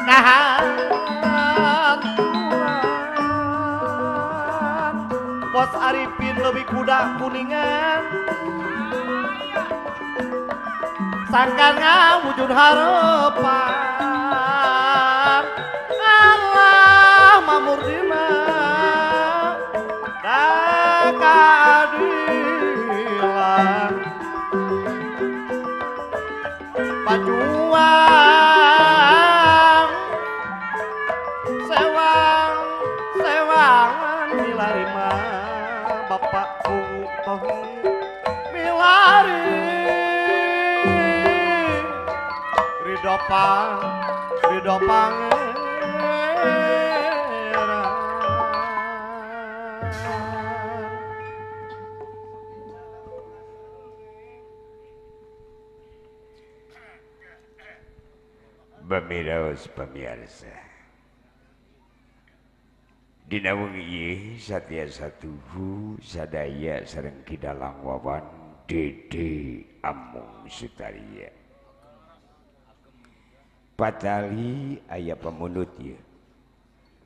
Kahanturan Bos Arifin lebih kuda kuningan sangkan ngawujud harapan Allah mamurdina da keadilan pajuang sewang sewangan milari mah bapakku tohi milari ridho ridho pangeran. Pamiraos pamirsa, dina wengi ieu satiasa tuhu sadaya sareng Ki Dalang Wawan Dede Amung Sutaria. Patali aya pamundut ieu,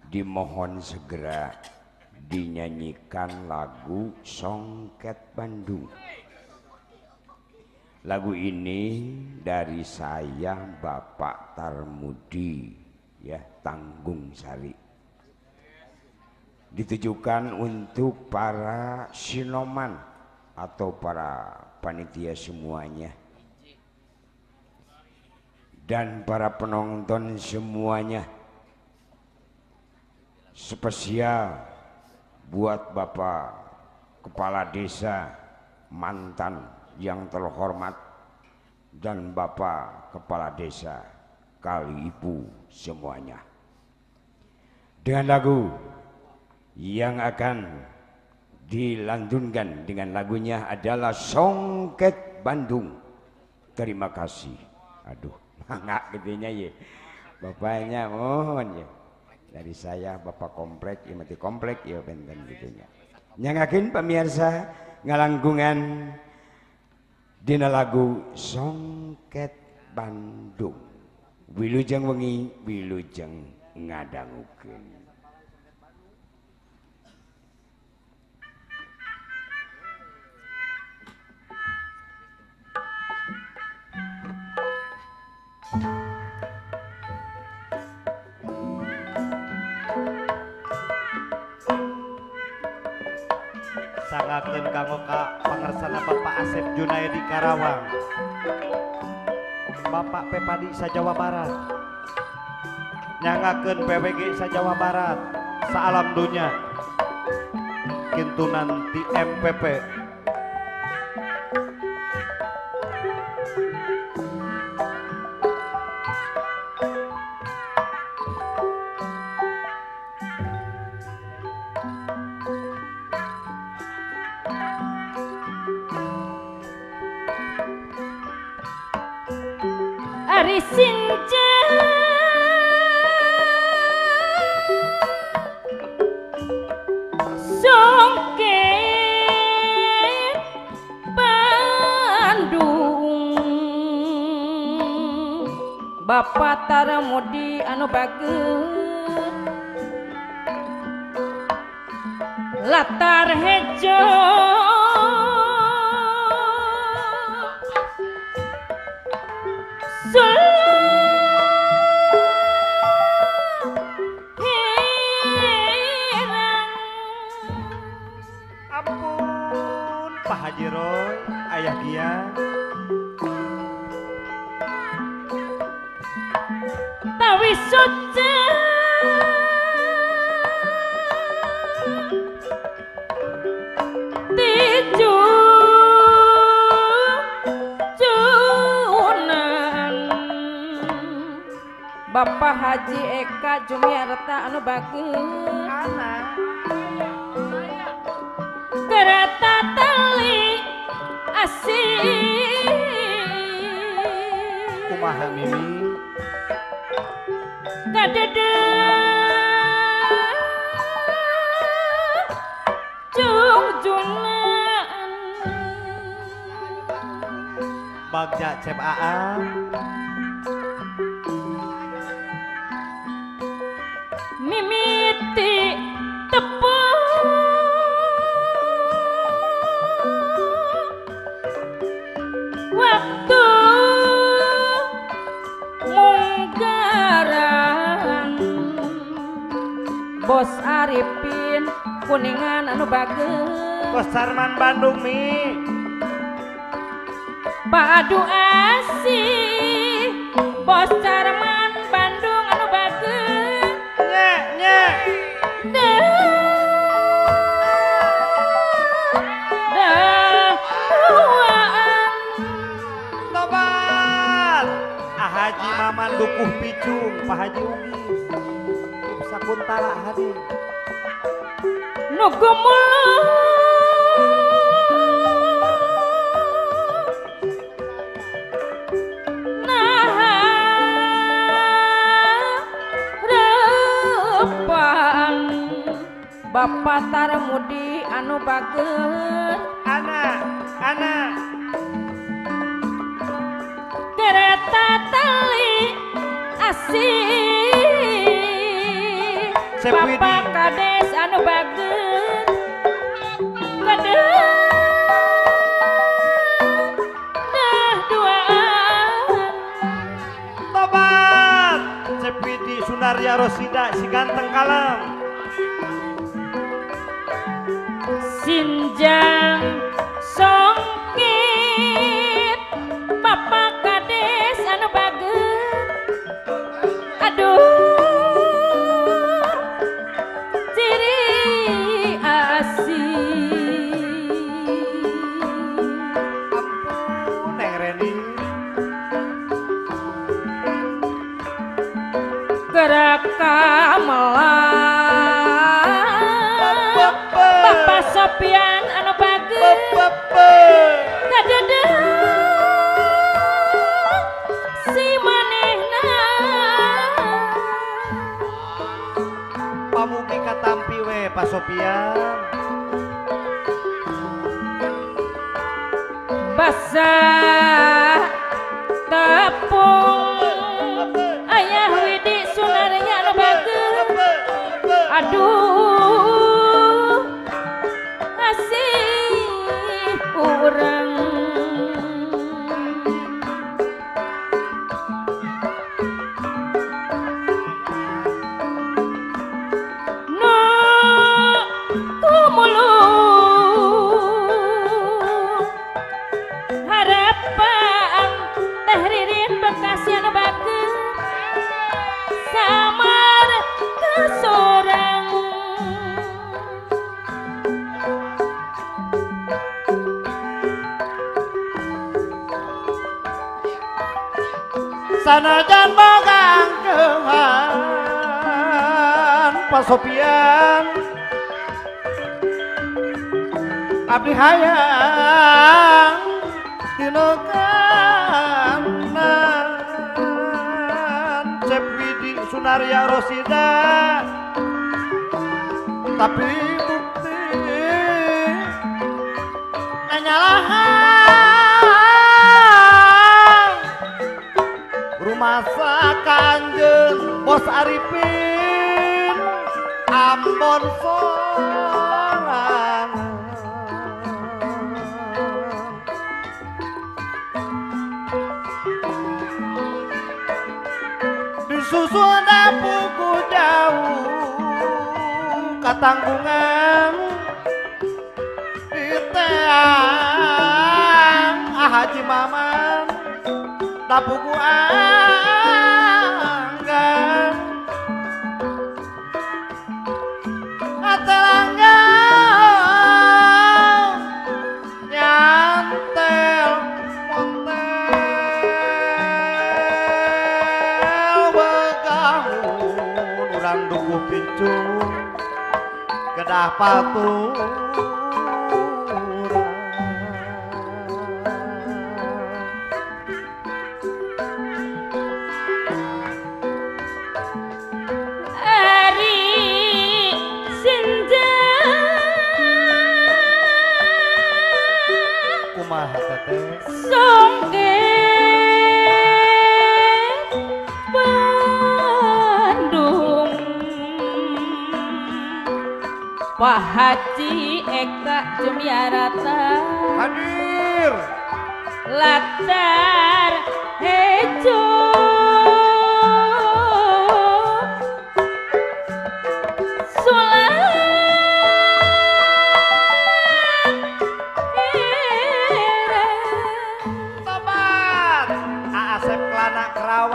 dimohon segera dinyanyikan lagu Songket Bandung. Lagu ini dari saya Bapak Tarmudi ya, Tanggung Sari. Ditujukan untuk para sinoman atau para panitia semuanya dan para penonton semuanya. Spesial buat Bapak Kepala Desa mantan yang terhormat dan Bapak Kepala Desa Kali Ibu semuanya. Dengan lagu yang akan dilantunkan dengan lagunya adalah Songket Bandung. Terima kasih. Aduh, mangga gedenya ya. Bapaknya mohon ya. Dari saya Bapak komplek, ya mati komplek ya benten gitunya. Nyangakin pemirsa ngalangkungan dina lagu Songket Bandung. Wilujeng wengi, wilujeng ngadangukeun. Sangakeun kanggo ka pangersana Bapak Asep Junaedi Karawang, Bapak Pepadi sa-Jawa Barat, nyangakeun PWG sa-Jawa Barat, saalam dunya, kintunan ti MPP. Ari sinja Songket Bandung Bapak Tarmudi anu bagus latar hejo Ampun Pak Haji Roy, ayah dia tawi suci tiju junan Bapak Haji Eka Jumiarta anu bagus kereta tali asih kumaha mimi kadede jungjunan bagja cep aa Bos Arifin Kuningan anu bager Bos Sarman Bandung mi Pak Adu Asih Bos Sarman Bandung anu bager nye nye tobat Haji Maman Dukuh Picung Pak Haji Ugis Sakuntala hadir nu gumulung nah repan Bapak Tarmudi anu bager anak anak kereta tali asih Bapak Kades anu bager kadedah duaan tobat Cepidi Sunarya Rosida si ganteng kalem Sinjang Songkit Bapak Kades anu bager aduh ciri asih ampun Neng Reni gerak kamelan Bapak Sopian anu bager kadedeh si manehna pamugi katampi we Pak Sopian basah tepung ayah Widi Sunarya anu bager aduh asih urang nu kumulung harapan Teh Ririn Bekasi anu bager samar kesorang sanajan bogang kewan Pak Sopian abdi hayang dina kanan Cep Widi Sunarya Rosida tapi bukti nyalahan rumasa kanjeng Bos Arifin Ambon sorangan disusul dapuku jauh katanggungan diteang Haji Maman dapuku anggan atelanggan nyantel montel begahun urang dukuh pincung kedah patuh. Songket Bandung Pak Haji Eka Jumiarata hadir latar hejo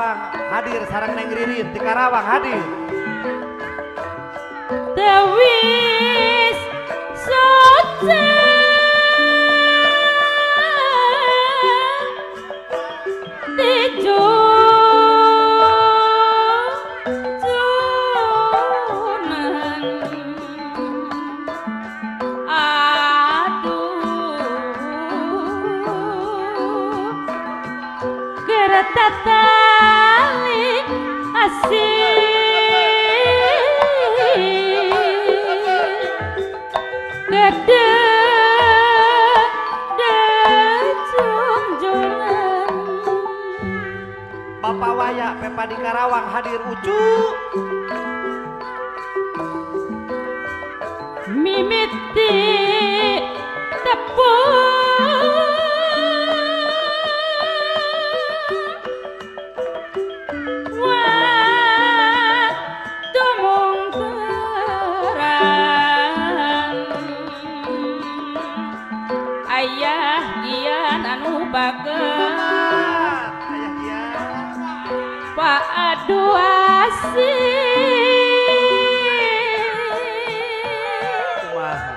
Karawang hadir sareng Neng Ririn di Karawang hadir. Dewis suci dijujunan aduh geretatali asih gede junjunan. Bapak Waya Pepa di Karawang hadir Ucu. Mimiti tepung waktu mungkeran ayah gian anu bager Ayah gian Pak Aduasi kumaha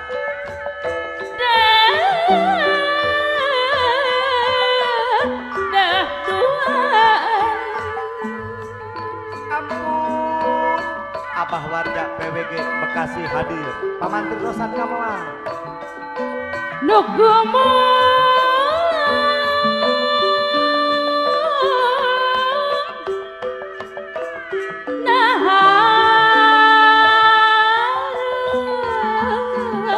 dah tuaan. Ampun Abah warga PWG Bekasi hadir. Pamantri Rosan Kamelang Nugumu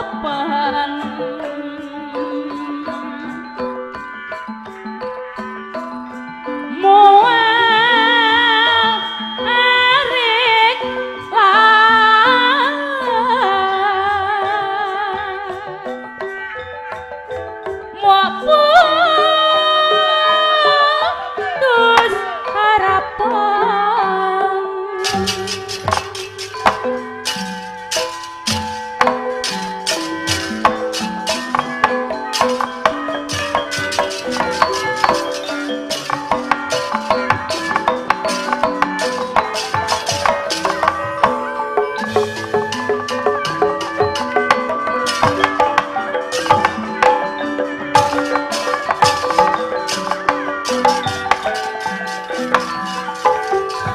naharepan moal arek lan putus harapan.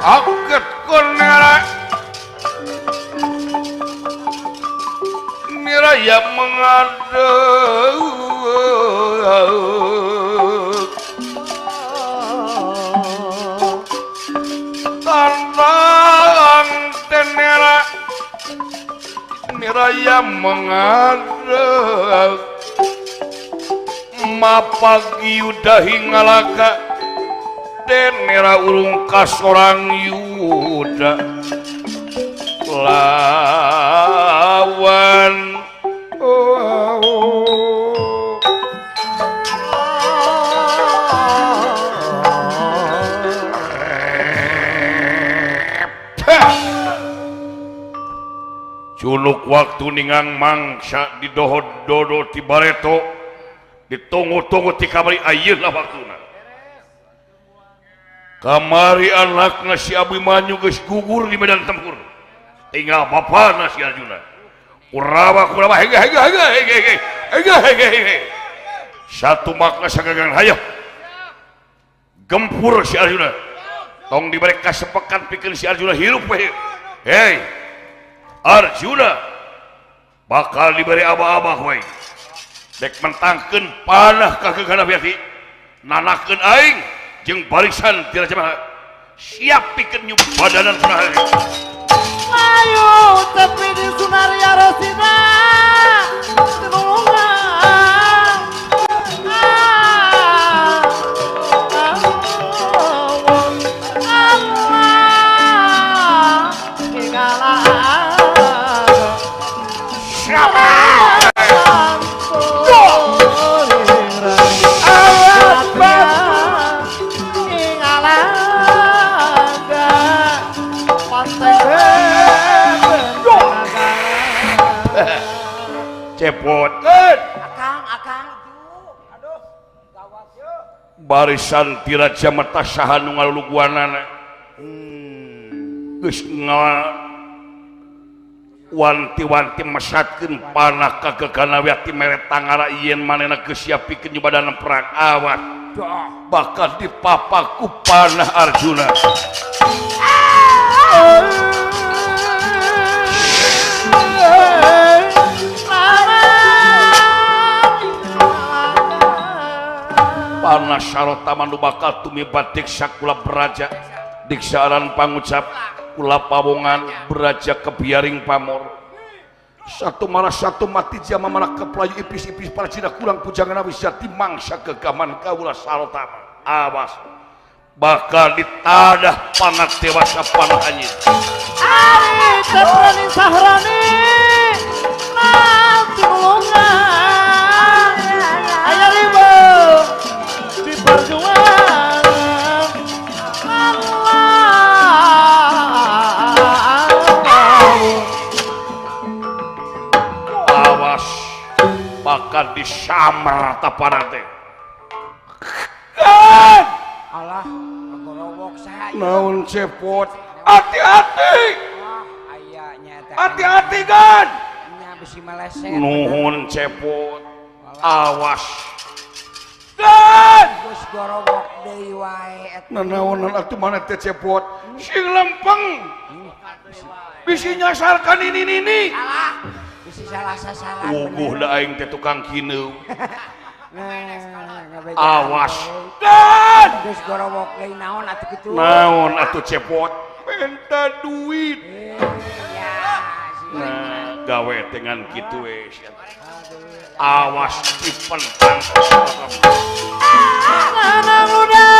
Angkat konera niraya mengadeg tanang tenera niraya mengadeg mapagi yudahi ngalaka denera urung kasorang yuda lawan oh, oh. Culuk waktu ningang mangsa di dohod dodo ti bareto ditunggu-tunggu ti kamari ayeuna waktuna. Kamari anakna si Abimanyu geus gugur di medan tempur. Tinggal bapana si Arjuna. Kurawa kurawa hege hege hege hege hege hege hege hege. Satu makna sagagang hayam. Gempur si Arjuna. Tong diberi kasepekan pikeun si Arjuna hirup we. Hei. Arjuna bakal diberi aba-aba we. Dek mentangkeun panah ka keugana biati. Nanakeun aing jeung barisan ti Raja Maha siap pikeun nyubadanan panahan. Ayo tepi di Sunarya Rosina tinulungan. Allah ingala siapa cepot. Akang, akang, aduh, gawat yeuh. Barisan ti Raja Mata saha nu ngaluluguanana. Geus wanti-wanti mesatkeun panah ka gegana ti mere tangara yen manehna geus siap pikeun nyubadanan perang. Awas bakal dipapaku panah Arjuna. Panah Sarotama nu bakal tumibat diksa kula beraja diksaaran pangucap kula pawongan beraja kebiaring pamor satu marah satu mati jama marah keplayu ipis-ipis parcina kurang pujangan awis jati mangsa gegaman kaula Sarotama. Awas bakal ditadah panah dewasa panah anjing. Ari Teprani Sahrani nanti mulungan aya ribet di perjuangan awas bakal disamar tapana teh. Alah ngorowok saha naon cepot. Hati-hati hati-hati kan nya bisi meleset. Nuhun cepot. Awas kan geus gorowok deui wae eta. Nanaonan atuh maneh teh cepot sing lempeng bisi nyasarkan ini nini. Alah bisi salah sasaran. Uguh da aing teh tukang kineum. Awas dan geus gorowok deui naon atuh kitu. Naon atuh cepot minta duit. Nah gawe dengan kitu we. Awas dipentang. Anak muda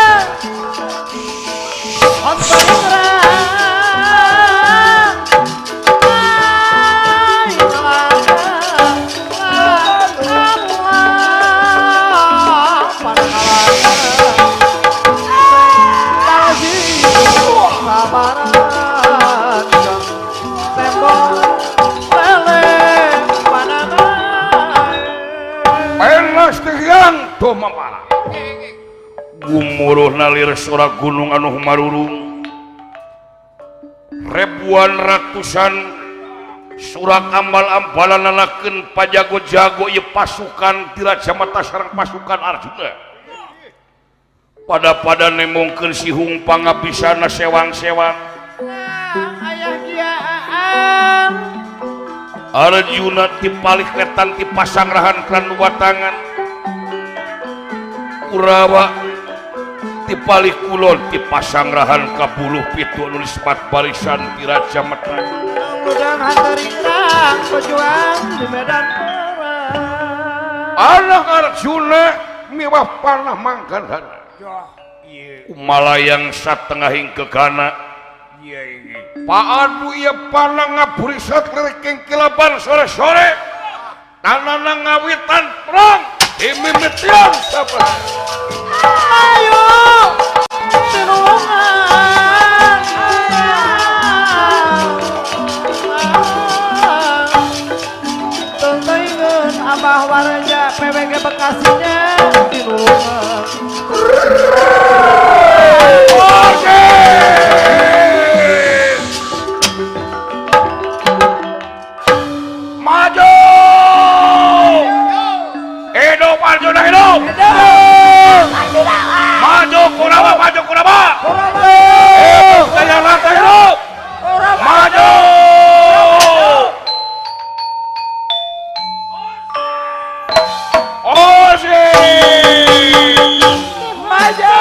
Gumuruh nalir sora gunung anu marurung ribuan ratusan surak ambal-ambalan nanakeun pajago-jago ieu pasukan ti Raja Mata sareng pasukan Arjuna pada-pada nemongkeun sihung pangabisana sewang-sewang. Arjuna ti palih wetan ti pasangrahan kan watangan Kurawa ti palih kulon ti pasangrahan ka buluh pitu anu nisbat barisan ti Raja Mata. Anak Arjuna miwah panah mangkandana kumalayang satengahing gegana. Paadu ieu panah ngaburisat lirik kilaban sore-sore tanana ngawitan perang dimimitian sabar. Ayo tinulungan tentuingeun Abah Warja PWG Bekasinya tinulungan. Maju hidup Arjuna hidup. Maju Kurawa, maju Kurawa. Hidup Jaya hidup. Maju. Osi. Maju.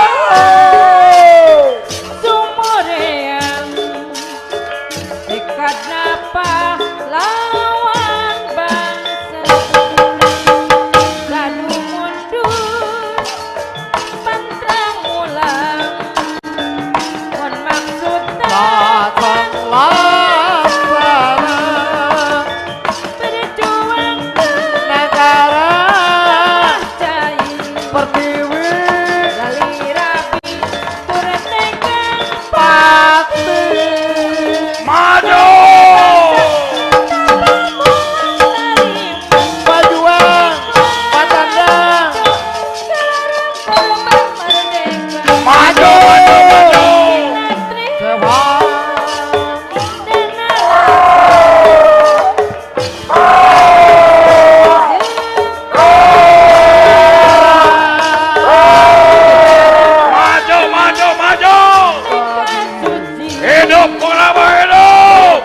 Hidup Kurama hidup.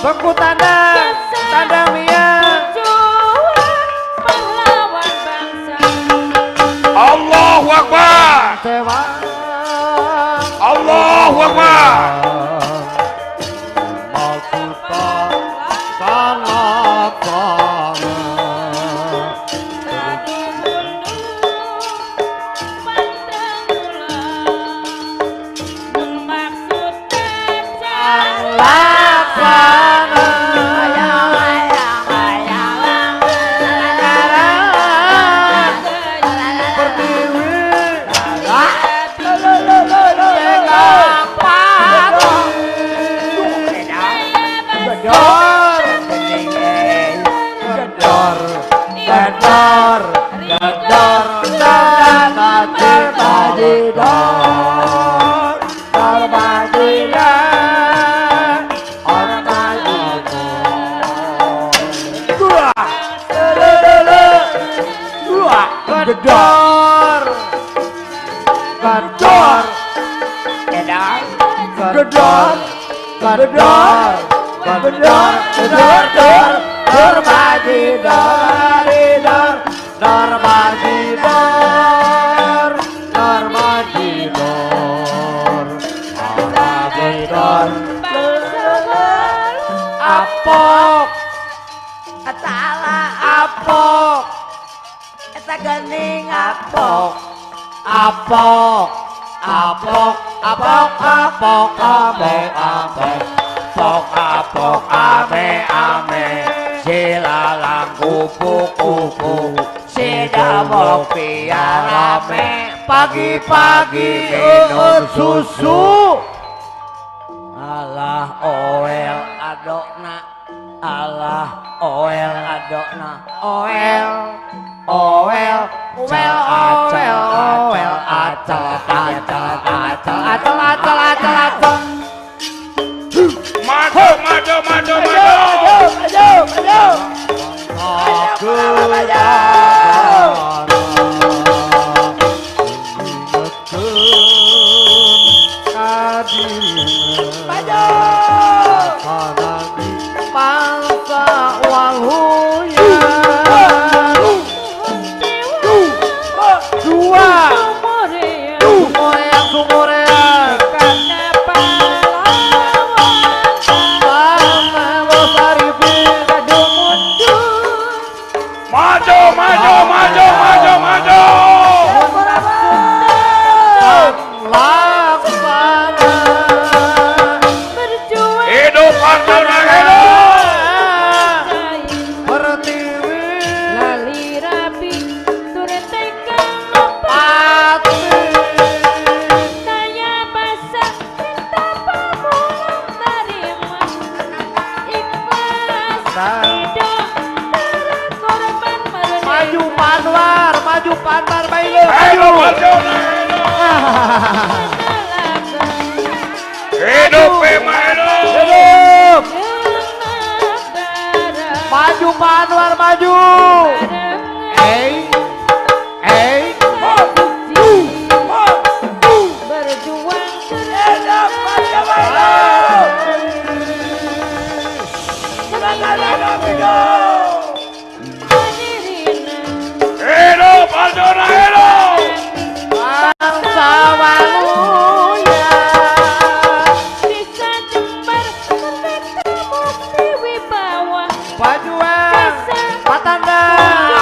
Bengku tandang, tandang miang. Allahu Akbar. Allahu Akbar. Gedor, gedor, gedor, gedor, gedor, gedor, dor, dor, dor, dor, dor, apok, apok. Gening apok, apok, apok, apok, apok, apok, apok, pok, apok, ame, ame, silalang kupu-kupu, sidamok piarame, pagi-pagi minum susu. Alah oel adokna, alah oel adokna, oel. Oel, oel, oel, oel, acel, acel, acel, acel, acel, acel, acel. Maju, maju, maju, maju. Maju, maju, maju. Maju. Mangsa waluya. Dua, sumurean, sumurean, karena pahlawan, pahlawan kado mundur. Maju, maju, maju, maju, maju. Laksana berjuang. Hidup Arjuna hidup. Pertiwi lali rapi turun teka. Maju Panwar, maju Panwar, baik. Hidup Arjuna, hidup. Hidup Bima, hidup. Hidup. Maju Panwar, maju. Eh, eh. Berjuang Hidup Arjuna hidup. Bangsa Waluya. Bisa Jember merdeka mukti wibawa. Pajuang, Patandang.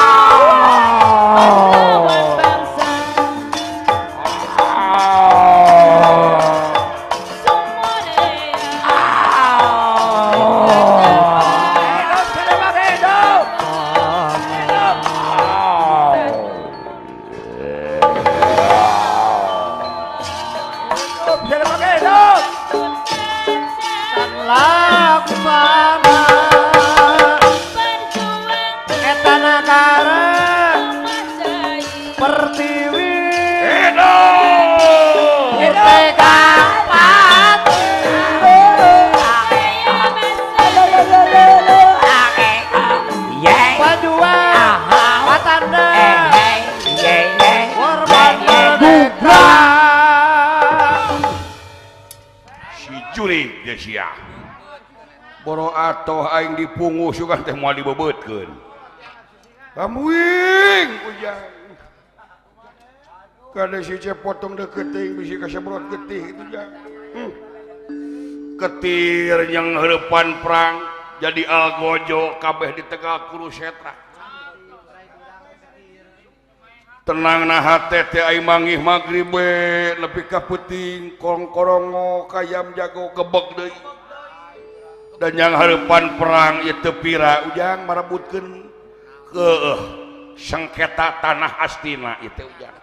Pertiwi Hidup. Merdeka mati. Pajuang Patanda Korban merdeka. Si jurig geus sia. Boro atoh aing dipunguh sugan teh moal dibebeutkeun. Kamuing ujang. Kada si potong deukeut teuing bisi kasebrot getih itu jang. Ketir yang heurepan perang jadi algojo kabeh di Tegal Kurusetra. Tenang na hate teh aing mangih magrib we nepi ka peuting kongkorongo kayam jago gebeg deui. Dan yang harapan perang ieu teu pira ujang marebutkeun keueuh sengketa tanah Astina ieu teh ujang.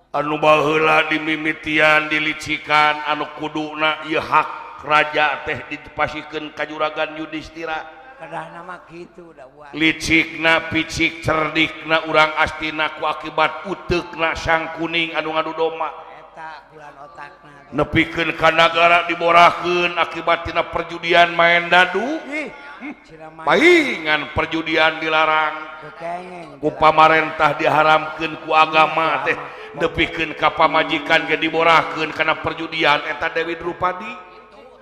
Anu baheula dimimitian dilicikan anu kuduna ieu hak raja teh dipasikeun ka juragan Yudhistira. Kedahna mah kitu da buat. Licikna picik cerdikna urang Astina ku akibat uteukna Sang Kuning anu ngadu domba. Eta bulan otakna. Nepikeun ka nagara diborahkeun akibat tina perjudian main dadu. Ih, cenah mah Paingan perjudian dilarang. Kekengeng. Ku pamarentah diharamkeun ku agama teh nepikeun ka pamajikan ge diborahkeun kana perjudian eta Dewi Drupadi.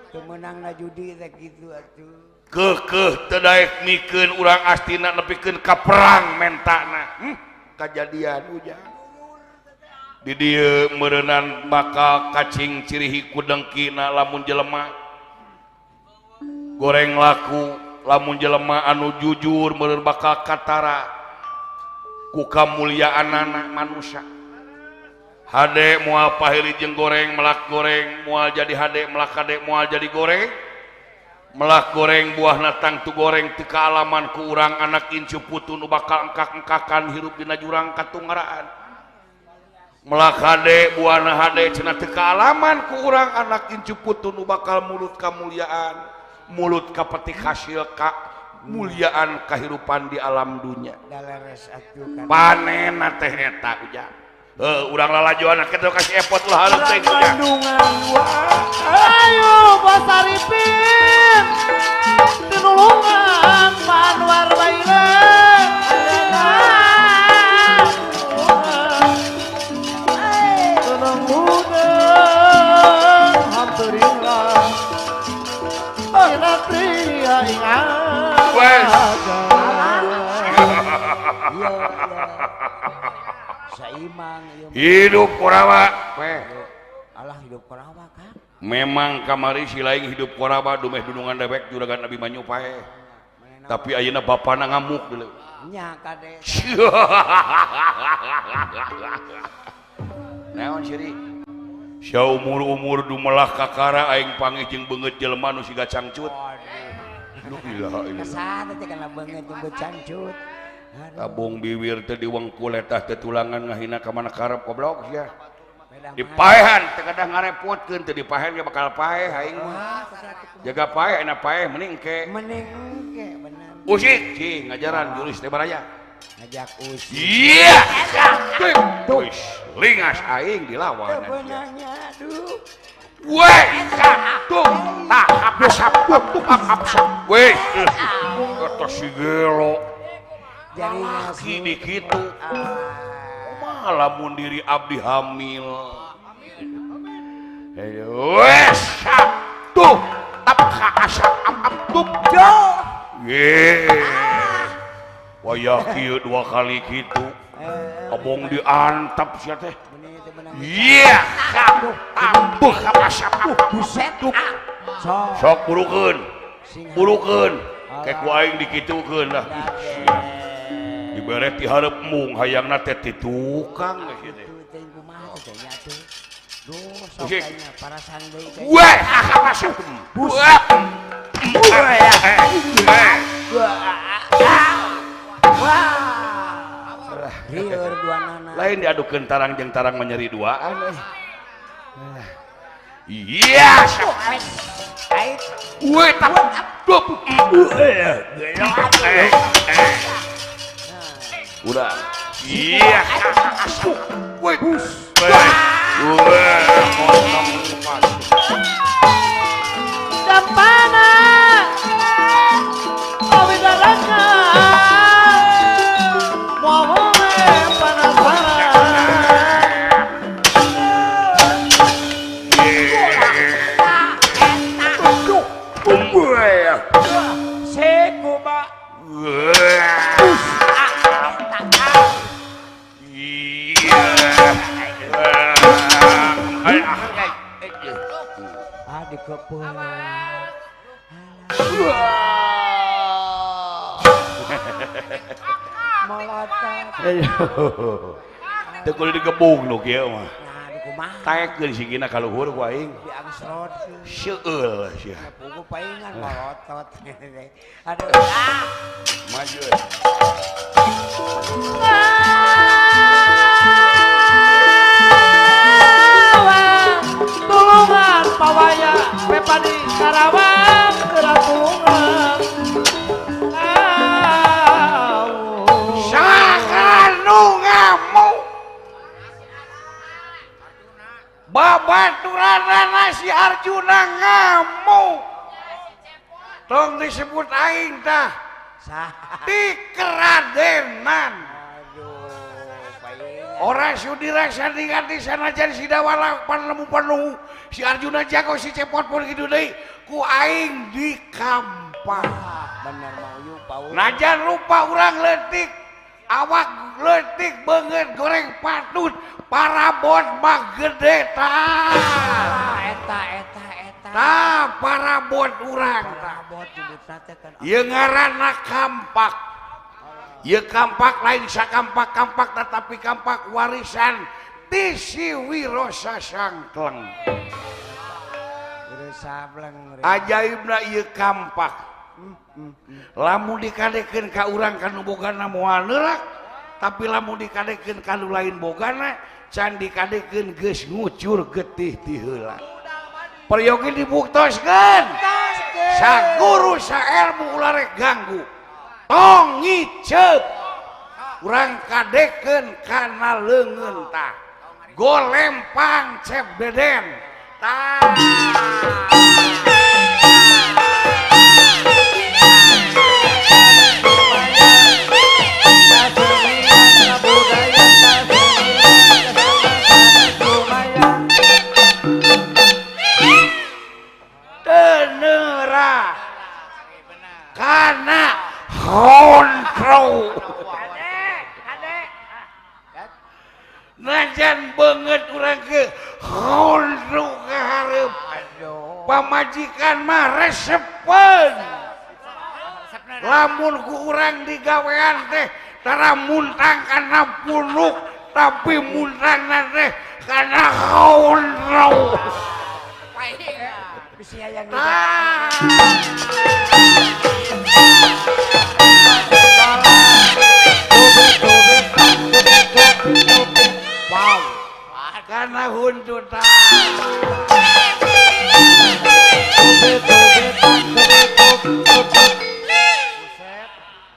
Teu meunangna judi teh kitu atuh. Kekeh teu daek mikeun urang Astina nepikeun ka perang mentana. Kajadian ujang. Di dieu meureunan bakal kacing cirihi ku dengkina lamun jelema goreng laku lamun jelema anu jujur meureun bakal katara ku kamuliaanana manusia. Hade moal pahili jeung goreng melak goreng moal jadi hade melak hade moal jadi goreng melak goreng buahna tangtu goreng teu kaalaman ku urang anak incu putu nu bakal engkak-engkakan hirup dina jurang katunggaraan. Melak hade buahna hade cenah teu kaalaman ku urang anak incu putu nu bakal mulut kamuliaan mulut kapetik hasil kamuliaan kahirupan di alam dunya. Panenna teh eta ujang. Heuh urang lalajoan kitu kasih epot lah hareup teh ujang. Ayo Bos Arifin tinulungan Manwar Baileng. Hidup Korawa. Allah hidup Korawa kan. Memang kamari si lain hidup Korawa dumeh dunungan dewek juragan Abimanyu paeh. Tapi ayeuna bapana ngamuk deuleu. Nya kade. Naon siri? Saumur-umur dumelah kakara aing pangih jeung beungeut jelema nu siga cangcut. Aduh ilaha illallah. Kesana teh kana beungeut jeung cangcut. Tabung biwir teh diwengkul eta teh tulangan ngahina ka mana karep goblok sia. Dipaehan teh kedah ngarepotkeun teh dipaehan ge bakal paeh aing mah. Jaga paeh enak paeh mending engke. Mending engke bener. Usik cing ngajaran jurus teh baraya. Ngajak usik. Iya. Wis lingas aing dilawan. Beunangnya aduh. Weh, satu, tak asap, asap. Weh, kata si gelo. Laki di kitu. Kumaha lamun diri abdi hamil. Weh, satu, tap asap, ap tup. Ye. Wayah kieu dua kali kitu. Abong diantap sia teh. Iya, ampuh asap, buset. Sok burukeun. Burukeun. Kayak ku aing dikitukeun lah. Dibere ti hareup mung hayangna teh ti tukang geus ieu teh. Duh, parasan deui. Weh, asap. Buset. Lain diadukeun tarang jeung tarang menyeri duaan. Iya. Weh, tap. Udah. Iya. Woi. Dampana awidaraka moal penasaran. Sekuba. Ah dikepeul. Molotot. Teu kudu digebung nu kieu mah. Nah, kumaha? Taekeun sigina ka luhur ku aing. Diangsrotkeun. Seueul sia. Pugu paingan molotot. Aduh. Ah. Maju. Tulungan pawaya pepadi Karawang keratulungan. Saha nu ngamuk? Babaturanana si Arjuna ngamuk. Tong disebut aing tah. Di keradenan. Orang sudira sandingan di sanajan sidawala panemu penuh si Arjuna jago si Cepot pun gitu deui ku aing di kampak. Bener mau yuk paul. Najan lupa urang leutik awak leutik beungeut goreng patut parabot mah gede tah. Eta eta eta. Tah parabot urang tah. Parabot nyebutna teh kan. Ieu ngaranna kampak. Ieu kampak lain sakampak-kampak tetapi kampak warisan ti si Wiro Sasangkleng. Wiro Sableng. Ajaibna ieu kampak. Lamun dikadekeun ka urang kanu bogana moal neurak, tapi lamun dikadekeun ka nu lain bogana can dikadekeun geus ngucur getih ti heula. Peryogi dibuktoskeun. Saguru saelmu ulah rek ganggu. Tong ngiceup. Urang kadekeun kana leungeun tah. Golempang cep deden. Tah. Tenera kana kontrol najan banget urang ke kontrol ke hareup pamajikan mah resepeun lamun ku urang digawean teh tara muntang kana punuk tapi muntangna teh kana kontrol. Wow. Karena huntutan.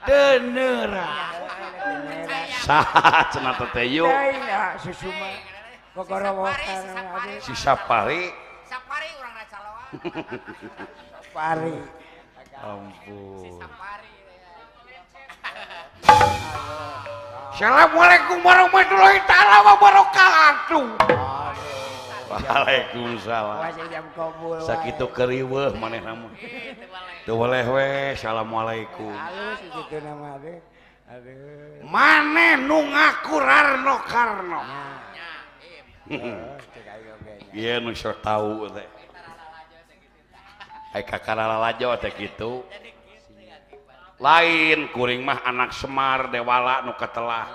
Tenera. Saha cenah teh yuk. Si Sapari. Sapari urang racaloa. Sapari. Ampun. Si Sapari. Assalamualaikum warahmatullahi taala wabarakatuh. Waalaikumsalam. Sakitu keriweuh manehna mah. Teu boleh we, assalamualaikum. Halus kitu nama teh. Aduh. Maneh nu ngaku Rarno Karno. Iya nu sok tau teh. Ai kakaralalajo teh kitu. Lain kuring mah anak Semar Dewala nu ketelah.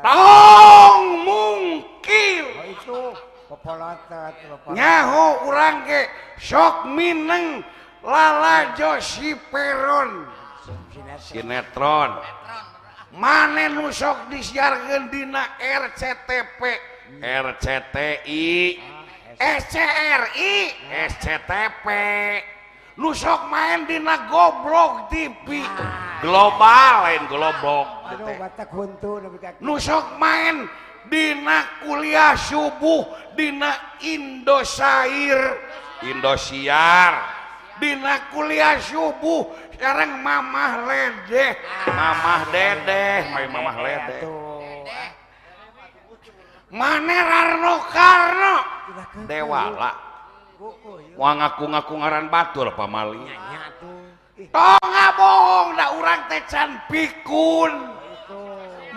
Tong mungkir. Oh itu popolotot. Nyaho urang ge sok mineng lalajo si Peron. Sinetron. Mane nu sok disiarkeun dina RCTP, RCTI, SCRI, SCTP. Nu sok main dina Goblok TV. Global lain Goblok. kitu Aduh teh. Batak huntu nepi ka Nu sok main dina kuliah subuh dina Indosair Indosiar dina kuliah subuh sekarang Mamah Ledeh Mamah Dedeh main Mamah Ledeh Mane Rarno Karno Dewala moal ngaku-ngaku ngaran batur pamali tong ngabohong da urang teh can pikun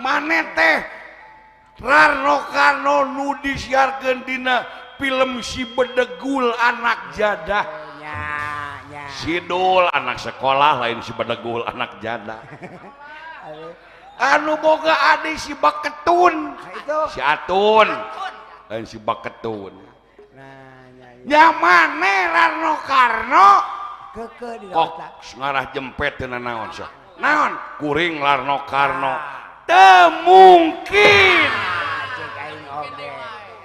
mane teh Rarno Karno nu disiarkeun dina film Si Bedegul Anak Jadah Sidul anak sekolah lain Si Bedegul Anak Jadah anu boga adi si Baketun si Atun lain si Baketun nya mane Rarno Karno kok ngarah jempet teu naon sok naon kuring Rarno Karno teu mungkin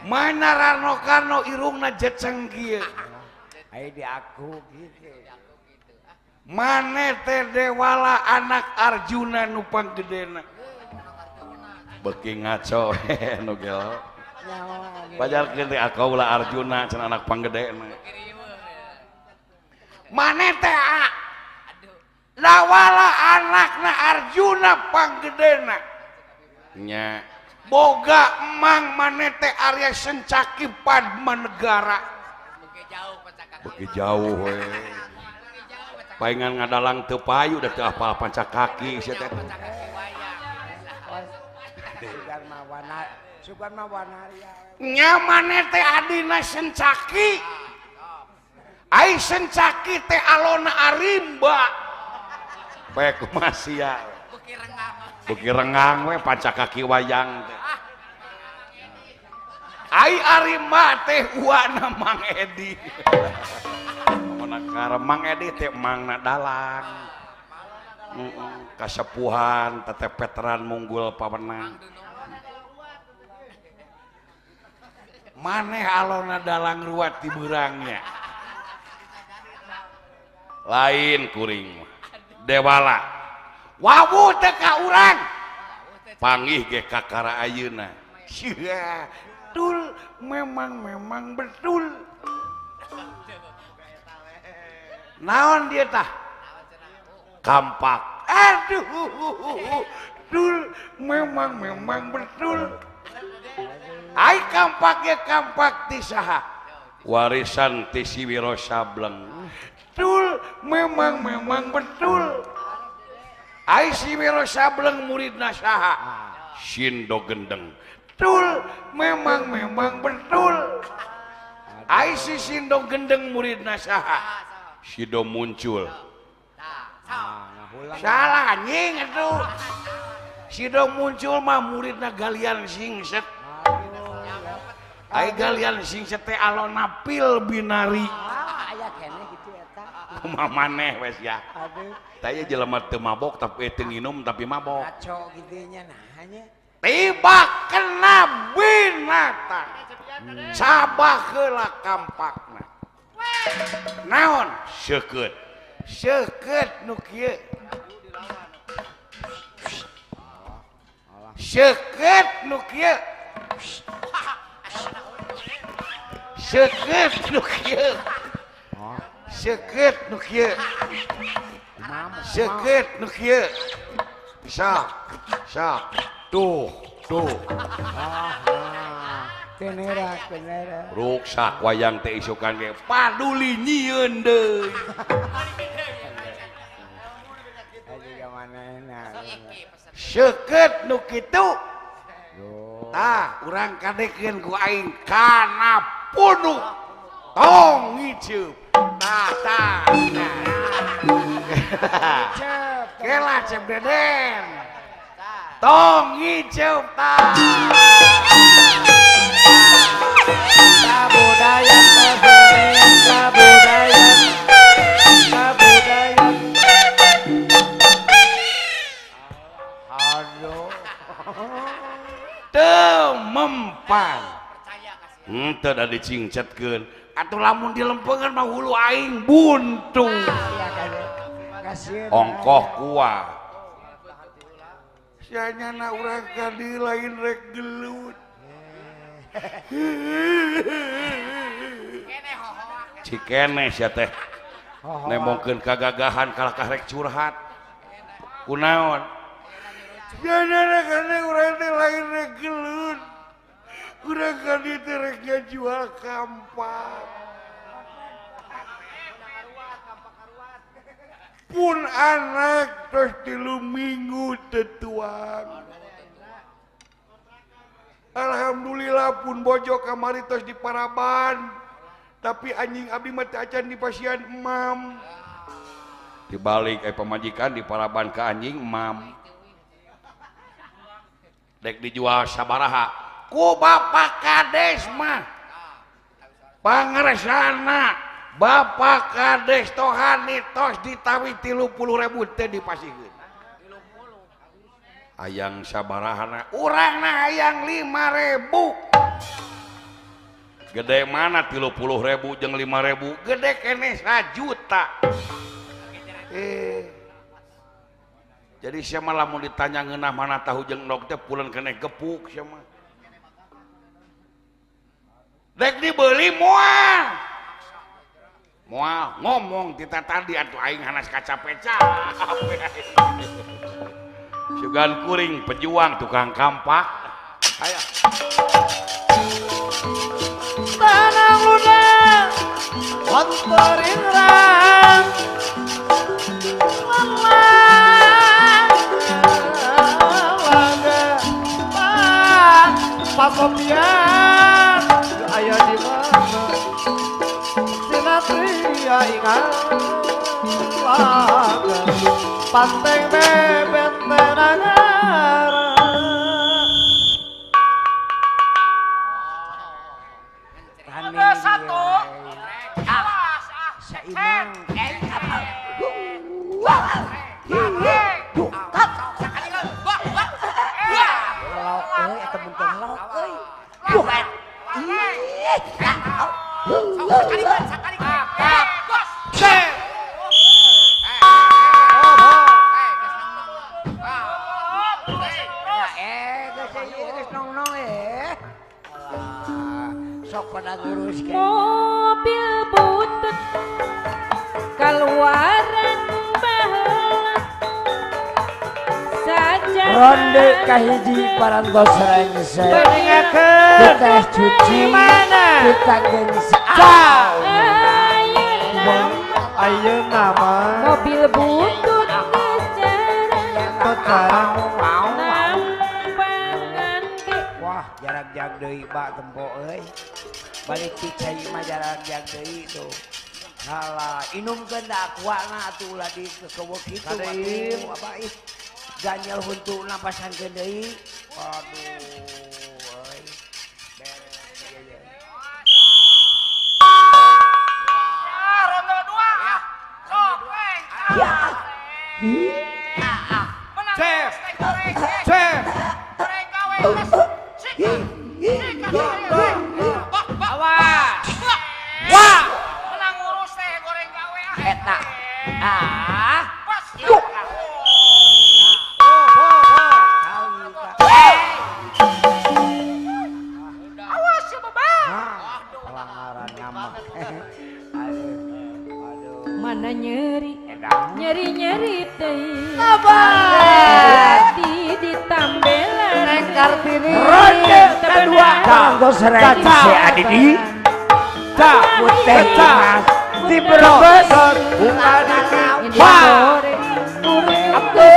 mana Rarno Karno irungna jeceng kieu ai di aku gitu mane teh Dewala anak Arjuna nu panggedena beuki ngaco nu gelo pajarkeun teh akaula Arjuna cenah anak panggedena mane teh Dewala anakna Arjuna panggedena nya boga emang mane teh Arya Sencaki Padmanegara beuki jauh we paingan ngadalang teu payu da teu apal pancakaki sia teh sugan mah wanaria nya mane teh adina Sencaki ai Sencaki teh alona Arimba bae kumaha sia beuki rengang we pancakaki wayang teh ai Arimba teh uana Mang Edi Mang Edi teh mangna dalang kasepuhan teteh veteran munggul pawenang maneh alona dalang ruat di beurangnya lain kuring Dewala wawuh teh ka urang panggih ge kakara ayeuna sia betul memang betul naon dia tah kampak aduh betul memang betul ai kampak ya kampak ti saha warisan ti si Wiro Sableng betul memang betul ai si Wiro Sableng muridna saha Sindo Gendeng betul memang betul ai si Sindo Gendeng muridna saha Sido muncul salah anjing atuh Sido muncul mah muridna Galian Singset ai Galian Singset teh alona pil binari aya keneh kitu eta kumaha maneh wes ya tah ieu jelema teu mabok tapi teu nginum tapi mabok ngaco kitu nya naha nya tiba kena binatang cabah heula kampakna naon seukeut seukeut nu kieu seukeut nu kieu seukeut nu kieu seukeut nu kieu seukeut nu kieu sok sok tuh tuh tenera ruksak wayang teh isukan ge paduli nyieun deui seukeut nu kitu tah urang kadekeun ku aing kana punuk tong ngiceup tah tah kela Cep Deden tong ngiceup tah kabudayan kabudayan kabudayan aduh teu mempan henteu da dicingcetkeun atuh lamun dilempengan mah hulu aing buntung ongkoh kuah Sianyana urang ka dieu lain rek gelut. Cikene sia teh. Nemongkeun kagagahan kalakah rek curhat. Kunaon? Sianyana kana urang teh lain rek gelut. Urang ka dieu teh rek ngajual kampak. Pun anak terus 3 minggu tetuang. Alhamdulillah pun bojo kamari tos di paraban. Tapi anjing abdi mah teu acan di pasian emam. Dibalik pamajikan di paraban ke anjing emam. Dek dijual sabaraha ku Bapak Kades mah. Pangersana Bapak Kades Tohani tos ditawi 30.000 teh dipasihkeun. Hayang sabarahana urangna hayang 5.000. Gede mana 30.000 jeung 5.000 gede keneh 1 juta. Jadi sia mah lamun ditanya ngeunah mana tahu jeung endog teh puleun keneh gepuk sia mah. Dek dibeli moal. Moal ngomong tita tadi atuh aing hanas kacapeca. Sugan kuring pejuang tukang kampak. Aya. Tanah ludah wonten rang. Laga Pasopian aya di mana? Sinatria ingat laga panteng bebet tenangara. Ada satu. Awas ah. Saimang. Lok euy eta buntang lok euy. Bukan. Ih. Sakali bos. Sok pada ngurus mobil butut keluaran baheula saja ronde kahiji parantos rengse kita cuci kita gengsa ayeuna mah mobil butut geus jarang nampangan ge. Wah jarak jag deui ba tempo euy. Balik ti cai mah jarak jag deui tuh. Halah inumkeun da aquana atuh ulah di kekewek kitu atuh apa ih. Ganjel huntuna pasangkeun deui. Aduh euy. Beres ieu ye. Ya ronde 2. Sok we. Ya. Menang. Chef. Chef. Goreng gawe geus. Wah. Menang ngurus teh goreng gawe ah. Eta. Ah. Pas. Awas ya babang. Pelanggaran nama. Aduh. Mana nyeri nyeri nyeri teh. Abah. Di ditambelan Neng Kartini. Ronde kedua parantos rengse adidi. Putih mas di Brebes. Wah. Ape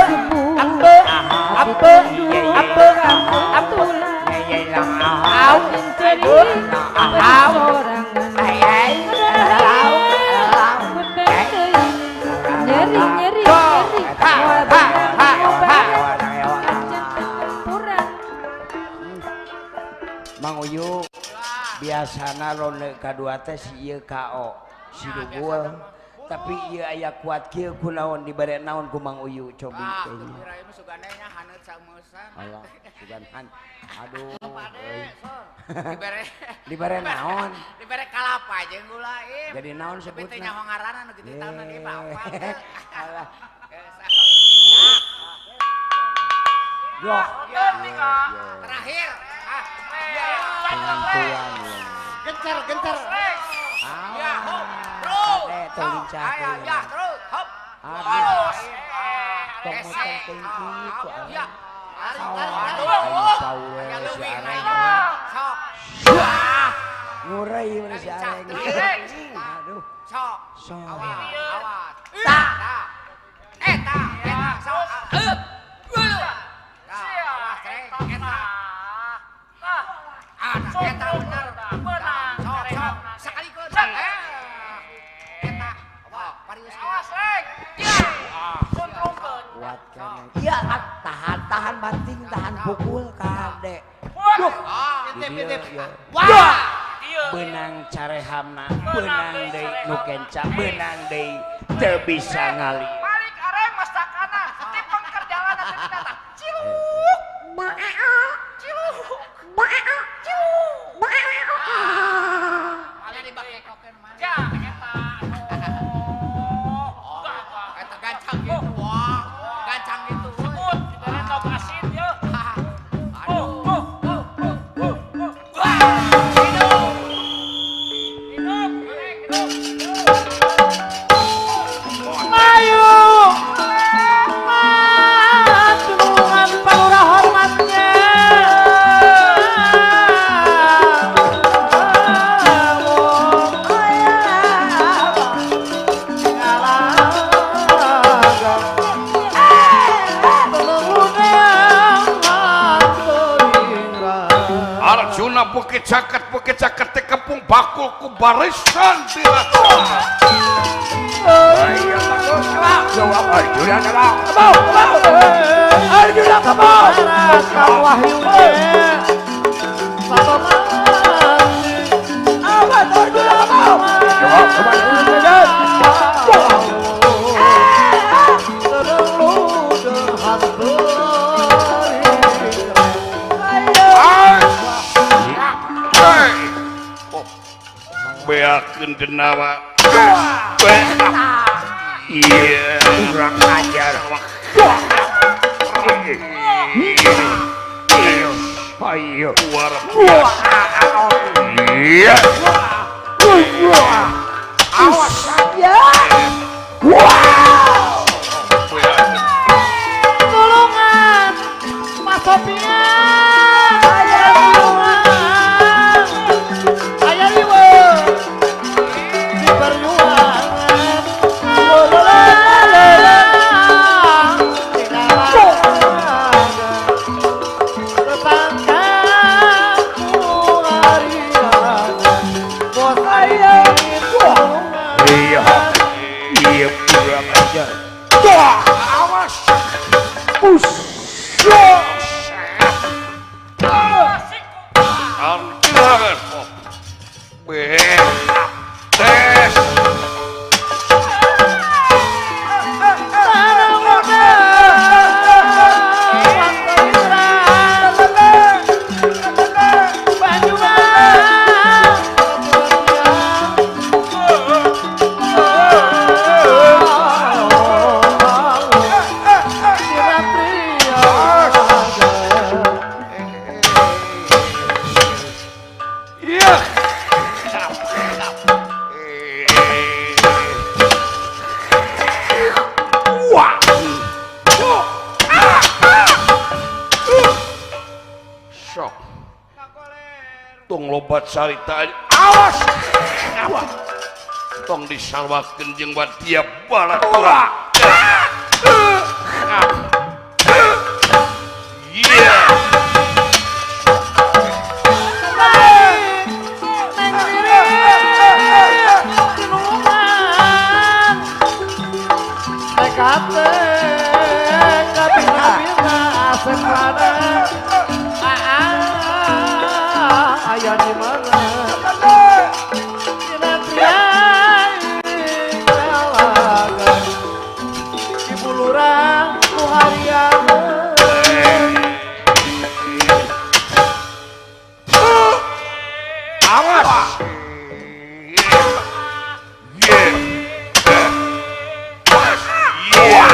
ape ape ape ape au au ai au nyeri nyeri nyeri Mang Uyu biasana ronde kadua teh si ieu KO si Dugul tapi ieu aya kuat kieu kunaon dibere naon ku Mang Uyu cobi Ah, teh. teu mah sugane nya haneut sameusan. Allah sugan han. Aduh. Pade, sor. Dibere Dibere naon? Dibere kalapa jeung gula im. Jadi naon Tapi teu sebutna? nyaho ngaranna nu kitu tauna ge apa teu. Alah. Yo. Terakhir. Penentuan. Gencar, gencar. Ya, hop. Terus. Ya, terus. Hop. Terus. Tong tong kitu. Ya. Ngurai mana si Areng. Aduh. Sok. Sok. Awas. Ta. Eta, eta, sok. Awas, eta. Ah, eta bener. Sok, sok. Sekali keun. Eta. Parius. Awas, Reng. Kuat kan. Iya, tahan, tahan banting, tahan pukul kade. Duh. Intip, intip. Wah. Benang carehamna, benang deui nu kenca, benang deui teu bisa ngali. Balik areng mastakana, ti pengkerjalanan teh data. Ciluk. Ciluk. Ciluk. Ada dibakekokeun mana? Ja, eta. Oh, eta gancang gitu. Wah, gancang gitu. Sebut, dibere tok asin yeuh. Aduh. Hidup, areng, hidup. Ayo. Tulungan palurah hormatnya. Arjuna bukit caket teh kepung bakul ku barisan diracana. Jawab Arjuna Arjuna kebau. Wahyunya. Awas Arjuna kebau. Beakeun denawa. Iya, kurang ajar. Ayo. Luar biasa. Iya. Awas ya. Tulungan Mas Sopian. Aya tulungan. Aya riweuh. Di perjuangan. Iya. Iya kurang ajar. Awas. Tes. Iya. Wah. Sok. Tong lobat carita. Awas. Awas. Tong disarwakeun jeung wadia balatura. Iya. Awas. Yeah. Yeah.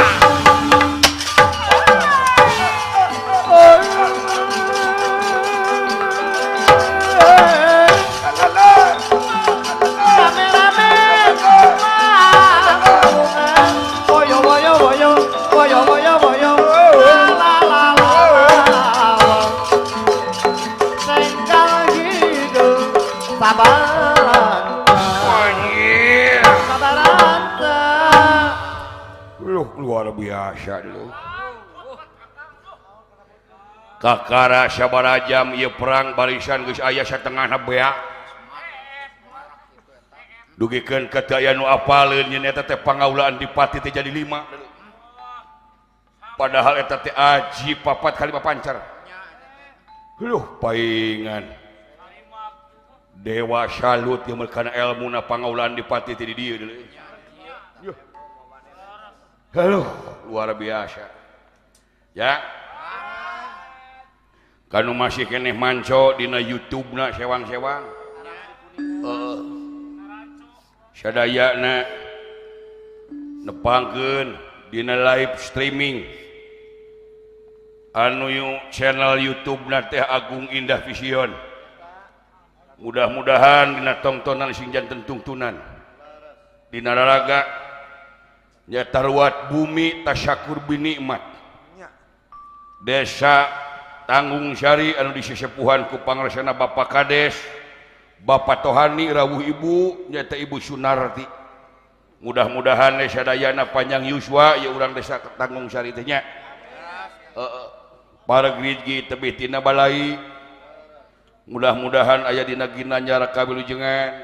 Sabaran Anjir. Sabaran. Luh, luar biasa lu. Kakara sabaraha jam ieu perang barisan geus aya satengahna beak. Dugikeun ka teu aya nu apaleun nyeun eta teh pangaulaan dipati teh jadi 5. Padahal eta teh aji 4 kali 5 pancar. Luh, paingan. Dewa salut ieu kana elmuna pangaulaan dipati teh di dieu deui. Halo, luar biasa. Ya. Kanu masih keneh manco dina YouTube na sewang-sewang. Heeh. Sadayana nepangkeun dina live streaming. Anu channel YouTube na teh Agung Indah Vision. Mudah-mudahan dina tongtonan sing janten tungtunan. Dina lalaga nyata ruat bumi tasyakur binikmat. Desa Tanggung Sari anu disesepuhan ku pangarsana Bapak Kades, Bapak Tohani rawuh Ibu nyata Ibu Sunarti. Mudah-mudahan sadayana panjang yuswa ya urang desa Tanggung Sari teh nya. Heeh. Para gridgi tebih tina balai. Mudah-mudahan aya dina ginanjar kawilujengan.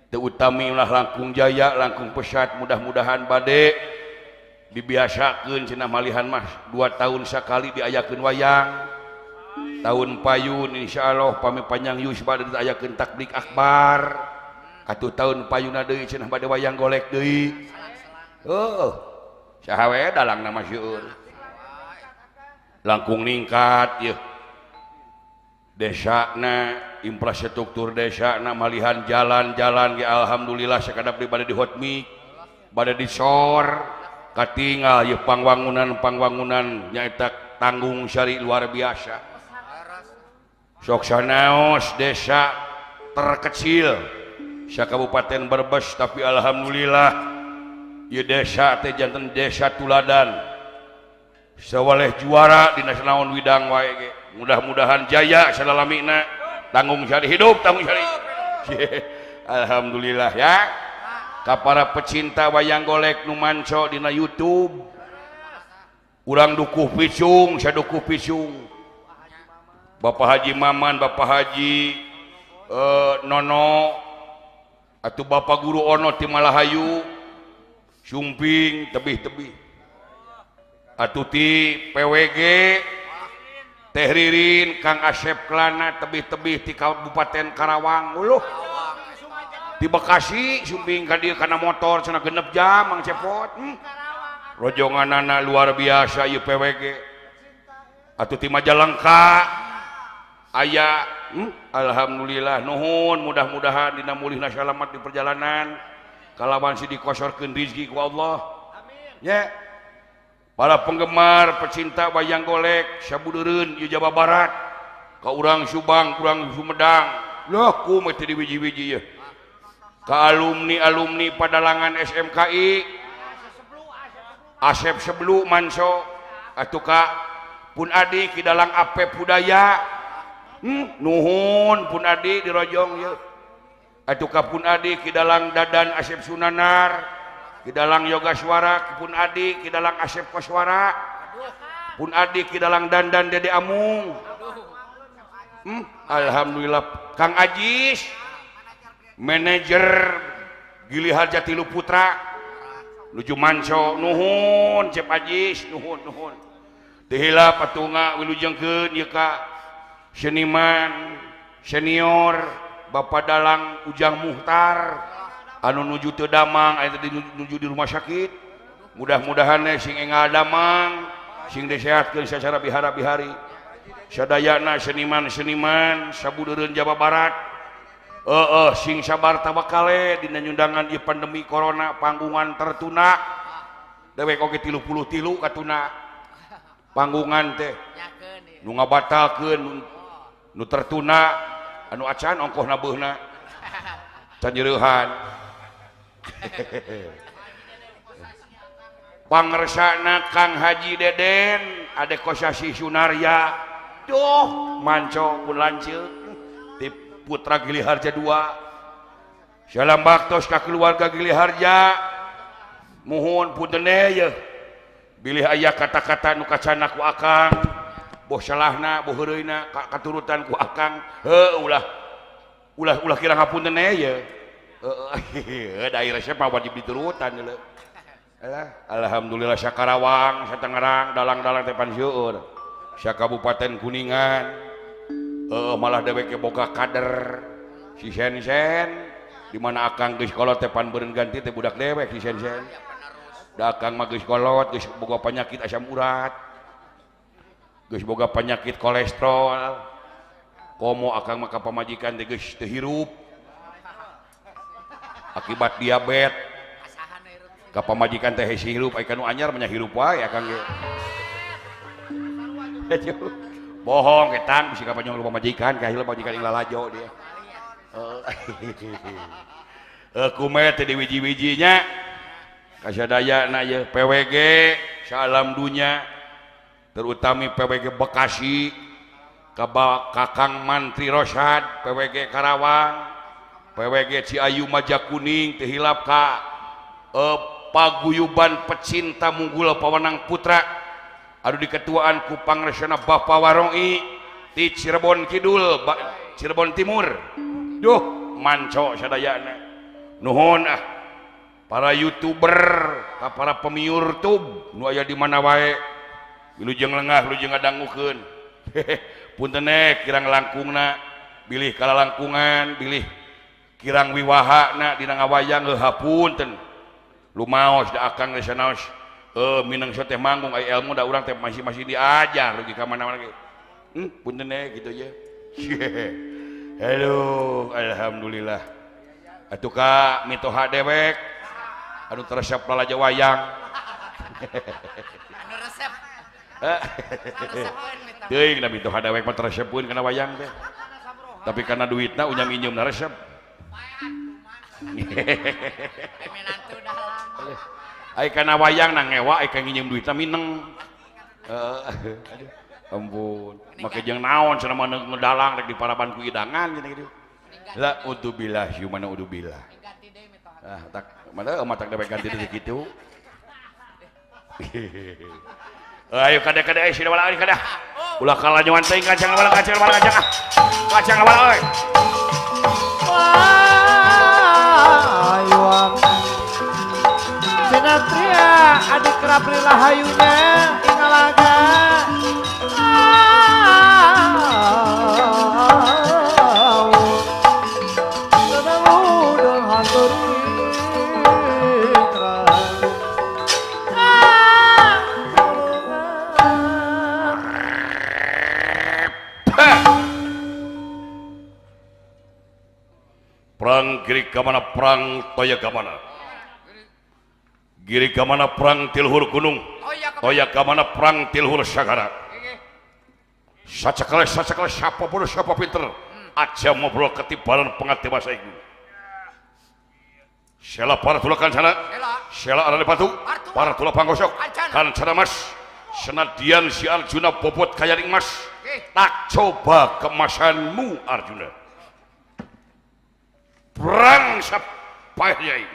Teu utami ulah langkung jaya, langkung pesat, mudah-mudahan bade dibiasakeun cenah malihan mah 2 tahun sakali diayakeun wayang. Tahun payun insyaallah pami panjang yuswa diayakeun takbir akbar. Atuh tahun payuna deui cenah bade wayang golek deui. Heuh. Saha we dalangna mah seueur. Langkung ningkat yeuh. Desana infrastruktur desana malihan jalan-jalan ge alhamdulillah sakadap di bade di hotmix, bade di sor. Katingal yeuh pangwangunan-pangwangunan nyaeta Tanggung Sari luar biasa. Sok sanaos desa terkecil sa Kabupaten Brebes tapi alhamdulillah ieu desa teh janten desa tuladan. Sawaleh juara dina sanaon widang wae ge. Mudah-mudahan jaya salalamina. Tanggung Sari hidup, Tanggung Sari. Alhamdulillah ya. Ka para pecinta wayang golek nu manco dina YouTube. Urang Dukuh Picung, sadukuh Picung. Bapak Haji Maman, Bapak Haji Nono atau Bapak Guru Ono ti Malahayu Sumping tebih-tebih. Atuh ti PWG Teh Ririn, Kang Asep Klana tebih-tebih ti Kabupaten Karawang. Uluh. Di Bekasi sumping ka dieu kana motor cenah 6 jam Mang Cepot. Rojonganana luar biasa ieu PWG. Atuh ti Majalengka aya alhamdulillah nuhun mudah-mudahan dina mulihna salamat di perjalanan kalawan si dikosorkeun rizki ku Allah. Amin. Ya. Para penggemar pecinta wayang golek sabudeureun ieu Jawa Barat ka urang Subang, urang Sumedang. Loh kumaha teh di wiji-wiji ieu. Ka alumni-alumni padalangan SMKI Asep Seblu Manso atuh ka pun adi ki dalang Apep Budaya. Nuhun pun adi dirojong ieu. Atuh ka pun adi ki dalang Dadan Asep Sunanar, ki dalang Yoga Suara, pun adi ki dalang Asep Koswara, pun adi ki dalang Dandan Dede Amung. Alhamdulillah Kang Ajis manajer Gili Harja Tilu Putra nuju manco nuhun Cep Ajis nuhun nuhun teu hilap patunga wilujengkeun ieu ka seniman senior Bapak Dalang Ujang Muhtar anu nuju teu damang aya teh nuju di rumah sakit. Mudah-mudahan sing enggal damang sing disehatkeun sacara bihara-bihari. Sadayana seniman-seniman sabudeureun Jawa Barat sing sabar tawakale dina nyundangan ieu pandemi corona panggungan tertuna dewek oge 33 katuna panggungan teh nu ngabatalkeun nu tertuna anu acan ongkoh nabeuna canyereuhan. Pangersana Kang Haji Deden Ade Kosasi Sunarya duh manco pun lanceuk ti putra Gili Harja 2 salam baktos ka keluarga Gili Harja muhun punten ye bilih aya kata-kata nu kacana ku akang boh salahna boh heureuyna katurutan ku akang heuh ulah ulah ulah kira ngapunten ye heuh da resep mah wajib diturutan leuh. Alhamdulillah Sakarawang, Satangerang, dalang-dalang teh panseueur. Sakabupaten Kuningan. Malah dewek boga kader si Sensen di mana akang geus kolot teh pan beureun ganti teh budak dewek si Sensen. Da akang mah geus kolot, geus boga penyakit asam urat. Geus boga penyakit kolesterol. Komo akang mah ka pamajikan teh geus teu hirup. Akibat diabetes. Ka pamajikan teh hese hirup, ai kanu anyar mah hirup wae akang ge. Bohong ketang bisi ka panjang pamajikan, ka hirup pamajikan ing lalajo dia. Kumaha teh di wiji-wijinya kasadayana ye PWG salam dunya terutami PWG Bekasi ka Kakang Mantri Rosad PWG Karawang PWG Ciayu Majakuning teu hilap ka Paguyuban Pecinta Munggul Pawenang Putra anu diketuaan ku Pangresana Bapak Waroi di Cirebon Kidul Cirebon Timur. Duh manco sadayana nuhun ah para youtuber ka para pemiur tube nu aya di mana wae wilujeng lengah wilujeng ngadangukeun. Punten kirang langkungna bilih kalalangkungan bilih kirang wiwahana dina ngawayang heuh hapunten lumaos da akang geus sanaos minang teh manggung ai ilmu da urang teh masih diajar rugi ka mana-mana ge. Punten gitu aja. Halo, alhamdulillah. Atuh ka mitoha dewek anu teresep lalajo wayang. Anu resep. Teuing da mitoha dewek mah teresepeun kana wayang teh. Tapi kana duitna unyam inyeumna resep. Ai kana wayang na ngewa ai ka nginjem duitna mineng. Aduh, ampun. Make jeung naon cenah mah ngedalang rek diparaban ku idangan cenah kitu. La udzubillah yumana udzubillah. Ah, tak mana matak dewek ganti deui kitu. Ayo kade-kade euy sina wala euy kada. Ulah kalanyoan teuing kacang wala kacang wala kacang ah. Kacang wala euy. Ayuang Sinatria adik kerapri rahayunya ingalaga Perang Giri Kamana perang Toya Kamana Giri Kamana perang Tilhur Gunung Toya Kamana perang Tilhur Sagara. Sacakale sacakale siapa bodoh siapa pinter aja ngobrol ketibaran pengati masa iku. Sela para tula kancana sela arane batu para tula panggosok kancana mas senadian si Arjuna bobot kayaring mas tak coba kemasanmu Arjuna. Perang sapayai.